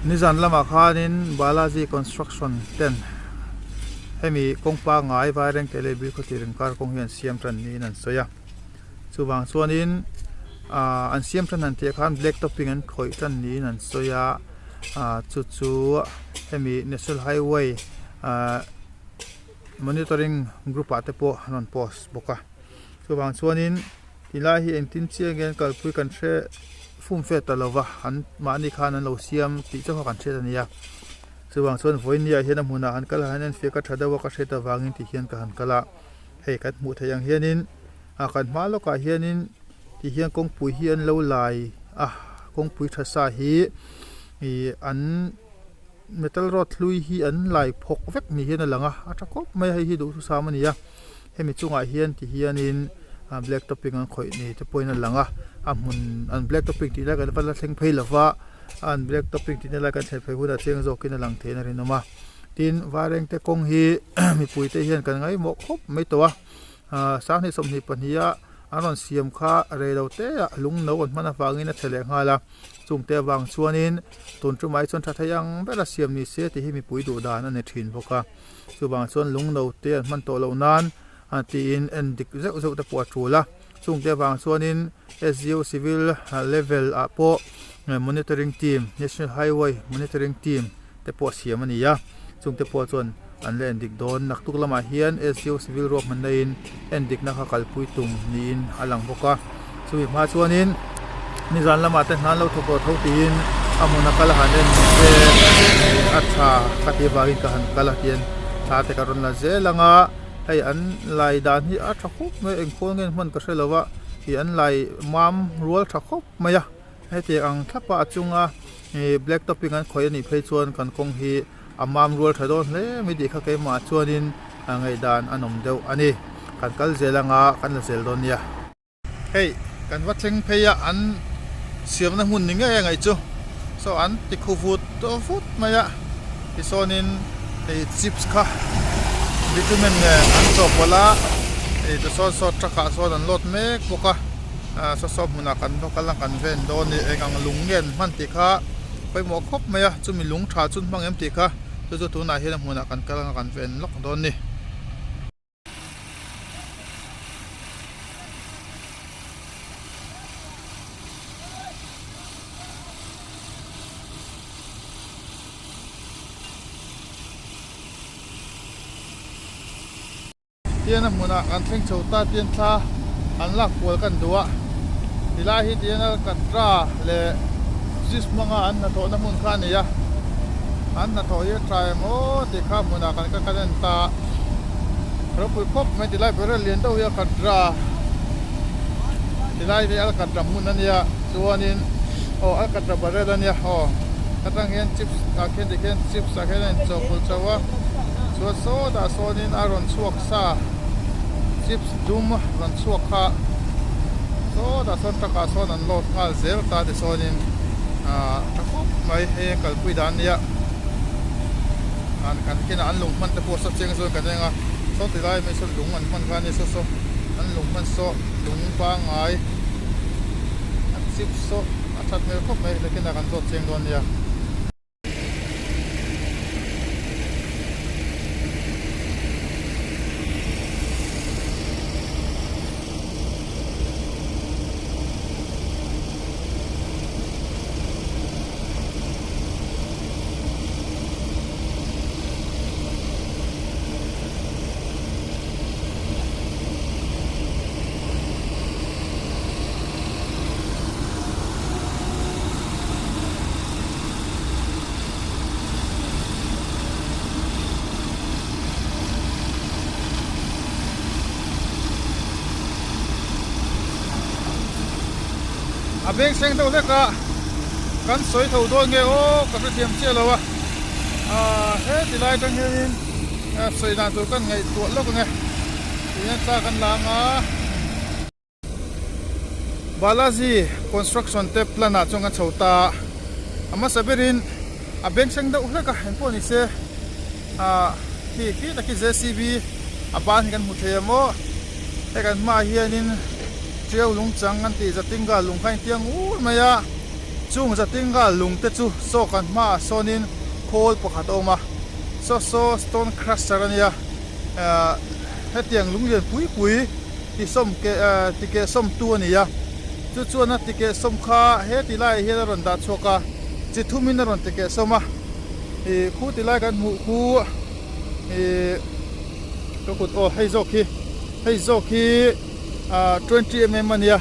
Nizan lamah khanin Balaji Construction ten hemi kawng pangngai Vairengte leh Bilkhawthlir inkar kawng hi an siam tan niin an sawi a. Chuvang chuanin ahh an siam tan han tih ah khan black topping an khawih tan niin an sawi a ahh chu chu hemi national highway ahh monitoring group ah te pawh an rawn post bawk a chuvang chuanin tilai hi engtin chiang nge an kalpui kan hre fum fe ta lova an mahni khan an lo siam tih chauh kha kan hriat a ni a chuvang chuan vawinia hian a hmunah han kal a han enfiah ka tha deuh a ka hriat avangin ti hian ka han kal a hei kan hmuh theih ang hianin a kan hma lawkah hianin ti hian kawngpui hi an lo lai a kawngpui tha sa hi ih an metal rod hlui hi an lai phawk vek ni hian a lang a a tha khawp mai a hei hi duhthusam a ni a hemi chungah hian ti hianin ah black topping an khawih ni te pawhin a lang a a hmun an black topping tih lai kan va la thleng phei lo va an black topping tih na lai kan thlen phei hunah chiang zawkin a lang theiin a rinawm a tin Vairengte kawng hi mipui te hian kan ngaihmawh khawp mai tawh a. Ahh sanghnih 22 a an rawn siam kha reilo te ah lung no an hman avangin a chhe leh nghal a chungte avang chuanin tun tumah hi chuan tha thei ang ber a siam ni se tih hi mipui duh dan a ni thin bawk a chuvang chuan lung no te an hman tawh loh nan ah tiin en dik zeuh zeuh te pawh a tul a chungte avang chuanin S U civil level ah pawh monitoring team national highway monitoring team te pawh siam a ni a chungte pawh chuan an la endik dawn naktuk lamah hian S U civil ruahmanna in endikna kha kalpui tum niin a lang bawk a chumi hma chuanin nizan lamah te hna an lo thawk tawh tho tiin a hmuna kal a han en se a tha ka tih avangin ka han kal a tian thla te ka rawn la zel ang a hei an lai dan hi a tha khawp mai a engkhawl nge an hman ka hre lo a ih an lai mam rual tha khawp mai a hetiang ang thlapa a chunga Ih black topping an khawih anih phei chuan kan kawng hi a mam rual tha dawn hle mai tih kha keimah chuanin a ngaihdan a nawm deuh a ni. Kan kal zel anga kan la zel dawn nia. Hei kan va thleng phei a an siamna hmun ni ngei a ngaih chu saw an ti khu vut vut mai a tisawnin hei chips kha bitumen nen an chawhpawlh a hei tisawn saw truck ah sawn an load mek bawk a. Ahh saw saw hmunah kan va kal a kan ven dawn a ni eng ang lung nge an hman tih kha pawimawh khawp mai a chumi lung tha chu an hmang em tih kha chu chu tunah hian a hmunah kan kal anga kan ven lawk dawn a ni. Tian a hmunah kan thleng chho ta tian thla an lak kual kan duh a tilai hi tian alcatra leh zis hmanga an hnathawhna hmun kha a ni a an hnathawh hi a tha em aw tih kha hmunah kan ka kan en ta ropui khawp mai tilai barrel lian deuh hi alcatra tilai hi alcatra hmun a nia chuanin aw alcatra barrel a nia aw atang hian chips ah khian tikhian chips ah khian a inchawhpawlh chho a. Chuan sawtah sawnin a rawn chhuak sa chips dum rawn chhuak kha sawtah sawn truck ah sawn an load nghal zel ta tichuanin ahh tha khawp mai hei an kalpui dan ania an kan kinah an lung hman te pawh saw chiang zawng kan eng a saw ti lai mai saw lung an hman kha ania saw saw an lung hman saw lung pangngai a chips saw a that hmel khawp mai nakinah kan zawt chiang dawn nia. A beng seng deuh hlek a kan sawi tho dawn nge aw ka hrethiam chiah lo a ah heti lai atang hianin sawi dan tur kan ngaihtuah lawk ang e tihian thla kan la ang a. Balaji construction te plan ah chuan kan chho ta a, a hmasa berin a beng seng deuh hlek a engpawh ni se ah khi khi tak hi JCB a ban hi kan hmu thei a maw hei kan hmaah hianin tiau lung chang an tih zatinga lung kha a intiang ur mai a. Chung Jatinga lung te chu saw kan hmaah sawnin khawl pakhat a awm a, saw saw stone crusher a nia, hetiang lung lian pui pui ti sawm keh ti keh sawm tu a ni a, chu chuan a ti keh sawm kha he ti laiah hian a rawn dah chhuak a, chi thumin a rawn ti keh sawm a, ih khu ti lai kan hmuh khu ih ka kut aw hei zawk hi hei zawk hi 20 mm a nia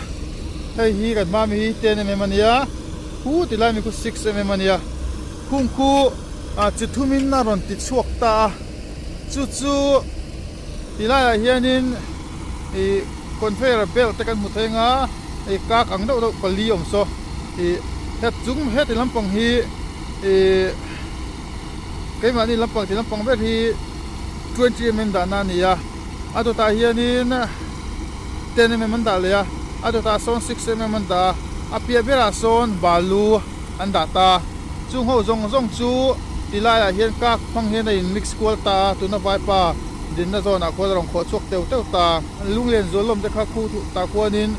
hei hi kan hma mi hi 10 mm a nia khu ti lai mi khu 6 mm a nia khung khu chi thumin a rawn ti chhuak ta a chu chu ti laiah hianin ih conveyor belt te kan hmu thei anga ih kak ang deuh deuh pali awm saw ih het chung heti lampang hi ih keimahni lampang ti lampang ber hi 20 mm dahna a ni a. A dawtah hianin 10mm an dah leh a, a dawtah sawn 6mm an dah a, a piah berah sawn balu an dah ta a, chung ho zawng zawng chu ti laiah hian kak hmang hian a in mix kual ta a, tuna vaipa dinna zawnah khuan a rawn khawh chhuak teuh teuh ta a, lunglen zual lawm te kha khu tah khuanin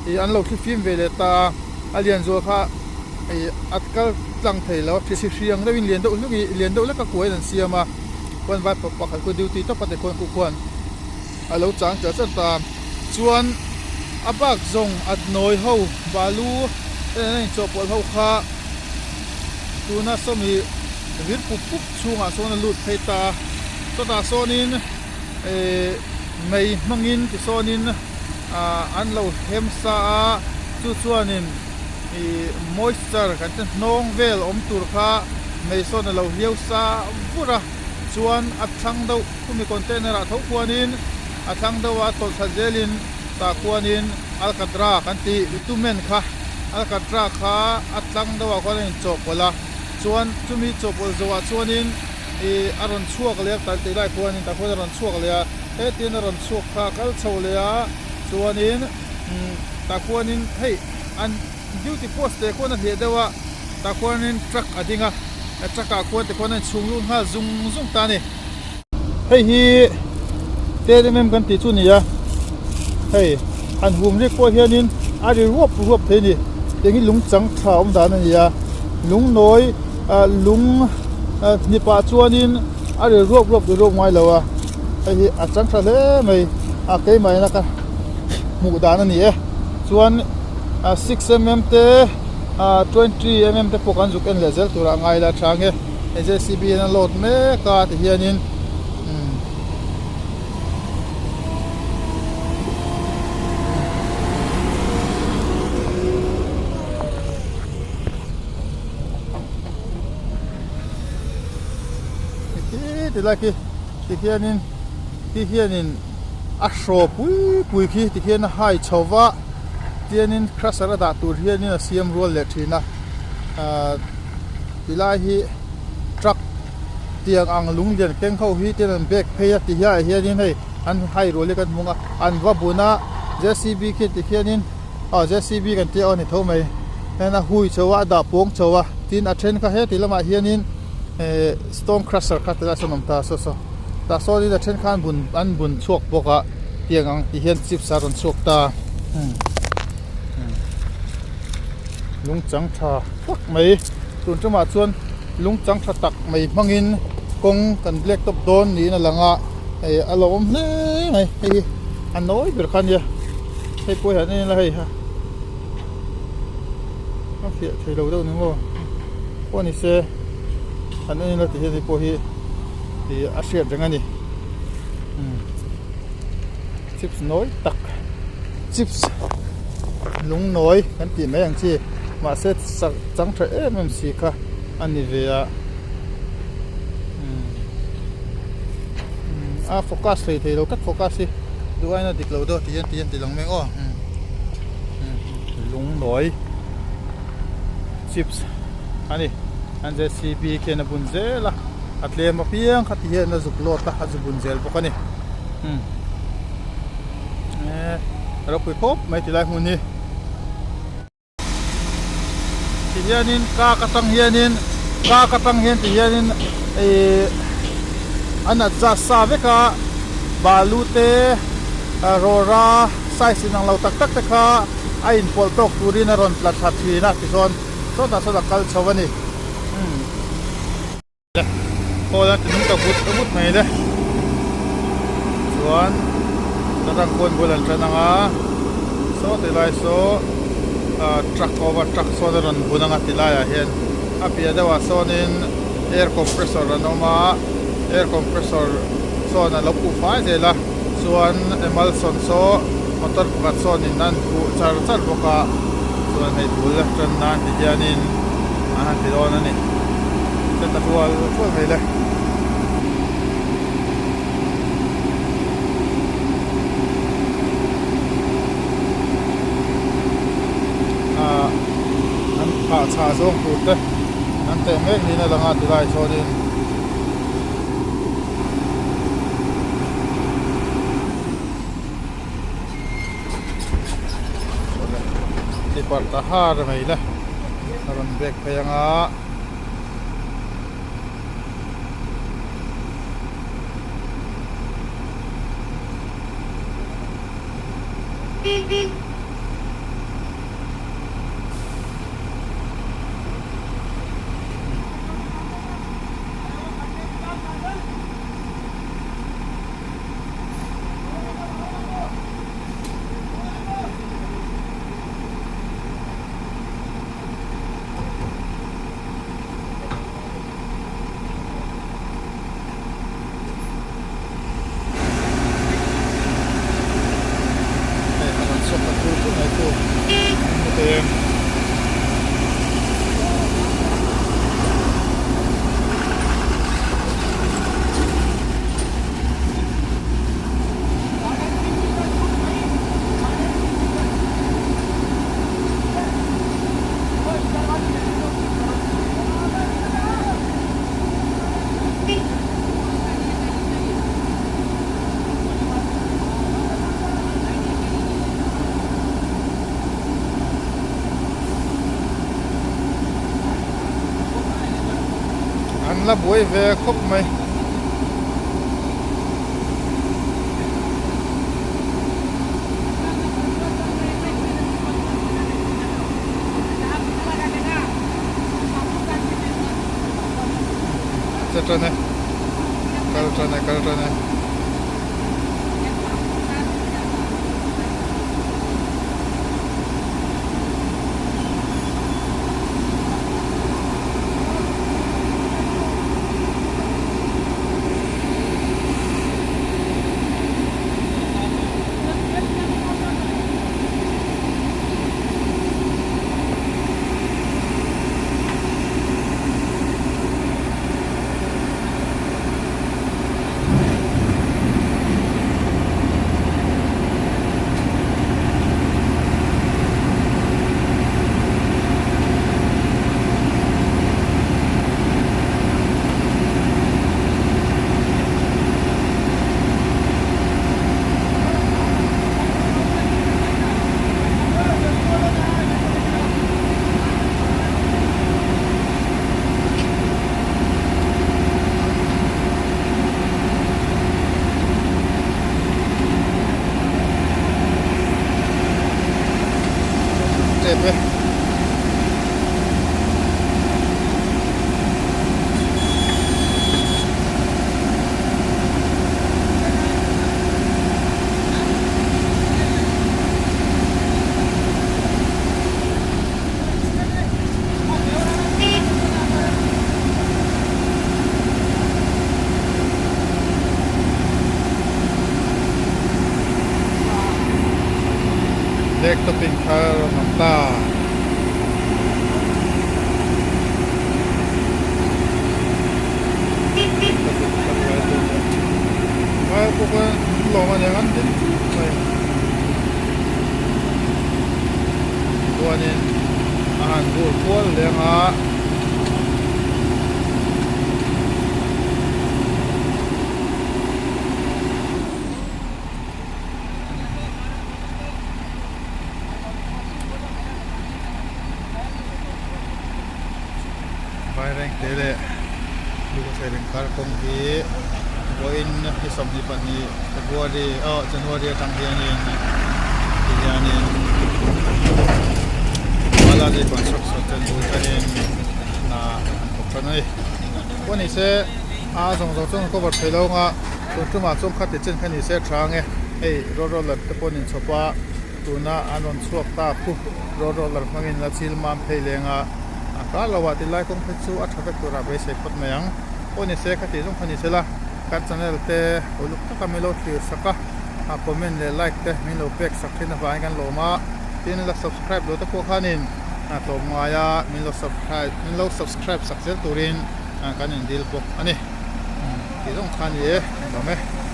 ih an lo thli fim ve leh ta a, a lian zual kha ih a kal tlang thei lo a, thli hriang deuhin lian deuh hlek ih lian deuh hlek a kuaiin an siam a. Khuan vai pakhat khu duty tawp a ti khuan khuh khuan a lo chang char char ta chuan a bak zawng a nawi ho balu te nen a inchawhpawlh ho kha tuna sawmi vir pup pup chhungah sawn a lut phei ta a chutah sawnin ehh mei hmangin tisawnin ah an lo hem sa a chu chuanin ih moisture kan ti hnawng vel awm tur kha mei sawn a lo hliau sa vur a chuan a thlang deuh khumi container ah tho khuanin a thlang deuh a tawlh thla zelin tah khuanin alkatra kan tih bitumen kha alkatra kha a tlang deuh ah khuan a inchawhpawlh a chuan chumi chawhpawlh zawhah chuanin ih a rawn chhuak leh a tal tih lai khuanin tah khuan a rawn chhuak leh a hetin a rawn chhuak kha a kal chho leh a chuanin umm tah khuanin hei an duty post te khuan a hliah deuh a tah khuanin truck a ding a truck ah khuan tikhuan a inchhung lut nghal zung zung ta a ni. Hei hi ten em em kan tih chu a ni a hei han hum rik pawh hianin a ri ruap ruap thei a ni tiang hi lung chang tha awm dan a ni a lung nawi ah lung hnip ah chuanin a ri ruap ruap duh ruap ngai lo a hei hi a chang tha hle mai a keimah in a ka hmuh dan a ni e chuan 6mm te 20mm te pawh kan zuk en leh zel turah a ngai la tha ang e hei JCB hian a load mek a ti hianin umm ti lai khi ti hianin ti hianin a hraw pui pui khi ti hian a hai chho va tianin crusher a dah tur hianin a siam rual leh thin a ahh tilai hi truck tiang ang lung lian keng ho hi tian an bag phei a ti hian ah hianin hei an hai rual hi kan hmu ang a an va bun a JCB khi ti khianin aw JCB kan tih a aw ni tho mai hian a hui chho a a dah pawng chho a tin a then kha heti lamah hianin ehh stone crusher kha tilai sawn a awm ta saw saw. Tah sawnin a then khan bun an bun chhuak bawk a tiang ang ti hian chips a rawn chhuak ta lung chang tha tak mai tun tumah chuan lung chang tha tak mai hmangin kawng kan black top dawn niin a lang a hei a lo awm hle mai hei hi a nawi ber kha ania hei pawh hian en ila hei a fiah thei lo deuh ni maw pawh ni se an en ila ti hian hei pawh hi. Ih a hriat reng a ni umm chips nawi tak chips lung nawi kan tih mai ang chi mahse sak chang tha em em si kha a ni ve a umm a focus hlei thei lo tlat focus hi duh aiin a dik lo deuh ti hian ti hian ti lang mai ang aw umm lung nawi chips a ni an JCB khian a bun zel a. A tlem apiang kha ti hian a zuk lawt a, a zu bun zel bawk a ni. Umm eh ropui khawp mai ti lai hmun hi. Ti hianin kak atang hianin kak atang hian ti hianin ihh an adjust sa vek a balu te rawra size inang lo tak tak te kha a inpawlh tawk turin a rawn tla thla thin a tichuan. Sawtah sawn a kal chho a ni. Umm. Khawl a ti nung ta vut vut mai le. Chuan ka rang khawn bul an tan ang a, saw ti lai saw ah truck a awm a, truck sawn a rawn bun ang a ti laiah hian a piah deuhah sawnin air compressor an awm a, air compressor sawn a lo khuh fai zel a, chuan emulsion saw motor pakhat sawnin an khuh char char bawk a, chuan hei bul a tan nan ti hianin an han ti dawn a ni. Che ta tual tual mai le. Ah an phah chhah zawng tur te an teh mek niin a lang a tilai chuanin ti parh ta har mai le a rawn bek phei ang a. Hei a rawn chhuak ta thur thur mai chu an hmu thei em. An la buai ve khawp mai. Che tan e kal tan e kal tan e. Tep e. Lek topping thar a rawn awm ta. Vai pawh kha an lawm a niang an din thut mai chuanin a han bur kual leng a. Vairengte leh Lukhawthei inkar kawng hi vawiin ni 22 February aw January atang hianin ti hianin Balaji Construction ten bul tanin. tan a ni. Pawh ni se a zawng zawng chuan cover thei lo anga tun tumah chuan khati chen kha ni se tha ang e. Hei road roller te pawh an inchhawp a, tuna an rawn chhuak ta khu road roller hmangin la chil mam phei leng a, a kar lo ah tilai kawng phei chu a tha vek turah beisei phawt mai ang. Pawh ni se khati zawng kha ni se la kan channel te uluk taka min lo thlir sak a, a comment leh like te min lo pek sak thin avangin kan lawm a, tin la subscribe lo te pawh khanin a tlawm ngai a min lo subscribe min lo subscribe sak zel turin kan indil bawk a ni tih zawng kha a ni e, lawm e.